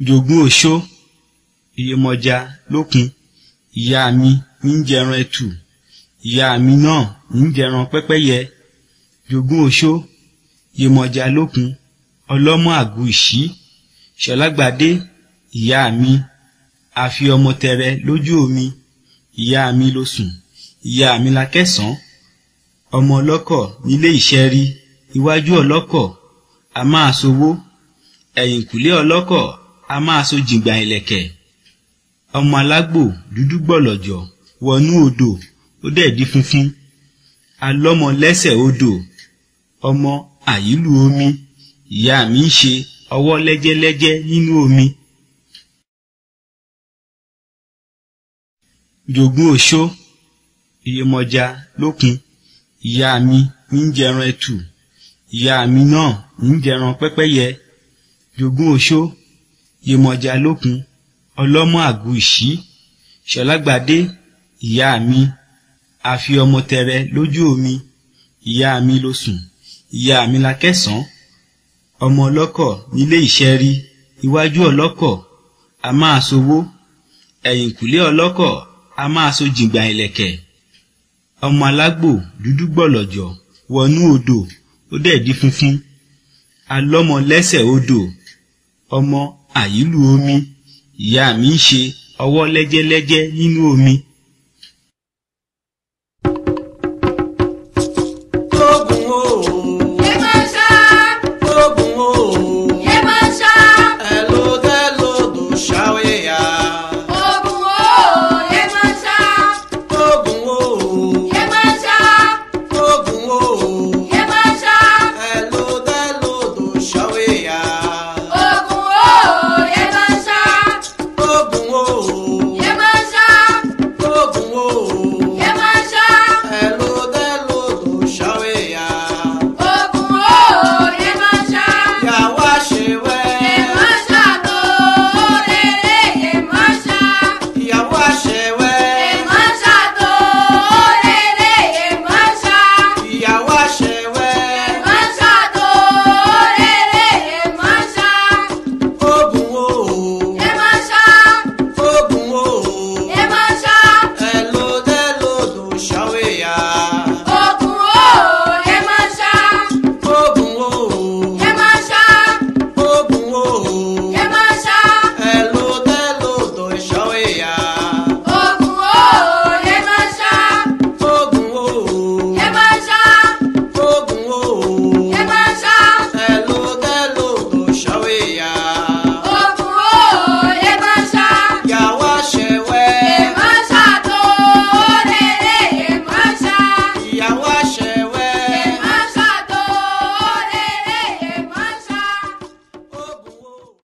Jogún oṣó, Iyemọja lókun. Ìyá mi ń jẹran ẹtù, ìyá mi náà ń jẹran pẹ́pẹ́yẹ. Jogún oṣó, Iyemọja lókun, ọlọ́mọ àgọ́ ìṣí. Ṣọlágbadé, ìyá mi, àfi ọmọ tẹrẹ lójú omi. Ìyá mi ló sùn, ìyá mi la kẹsàn-án. Ọmọ ọlọ́kọ̀ nílé ìṣẹ́rí, iwájú ọlọ́kọ̀ a máa sowó, ẹ̀yìnkùlé ọlọ́kọ̀ a máa so jìngbà ìlẹ̀kẹ̀. Ọmọ alágbò dúdú gbọ̀lọ̀jọ̀ wọnú odò ó dẹ̀ di funfun. Alọ́mọ lẹ́sẹ̀ odò, ọmọ àyílù omi. Ìyá mi ń ṣe ọwọ́ lẹ́jẹ́lẹ́jẹ́ nínú omi. Jogún oṣó, Iyemọja lókun. Ìyá mi ń jẹran ẹtù, ìyá mi náà ń jẹran pẹ́pẹ́yẹ. Jogún oṣó, Iyemọja lókun, ọlọ́mọ àgọ́ ìṣí. Ṣọlágbadé, ìyá mi, àfi ọmọ tẹrẹ lójú omi. Ìyá mi ló sùn, ìyá mi la kẹsàn-án. Ọmọ ọlọ́kọ̀ nílé ìṣẹ́rí, iwájú ọlọ́kọ̀ a máa sowó, ẹ̀yìnkùlé ọlọ́kọ̀ a máa so jìngbà ìlẹ̀kẹ̀. Ọmọ alágbò dúdú gbọ̀lọ̀jọ̀ wọnú odò ó dẹ̀ di funfun. Alọ́mọ lẹ́sẹ̀ odò, ọmọ àyílù omi. Ìyá mi ń ṣe ọwọ́ lẹ́jẹ́lẹ́jẹ́ nínú omi.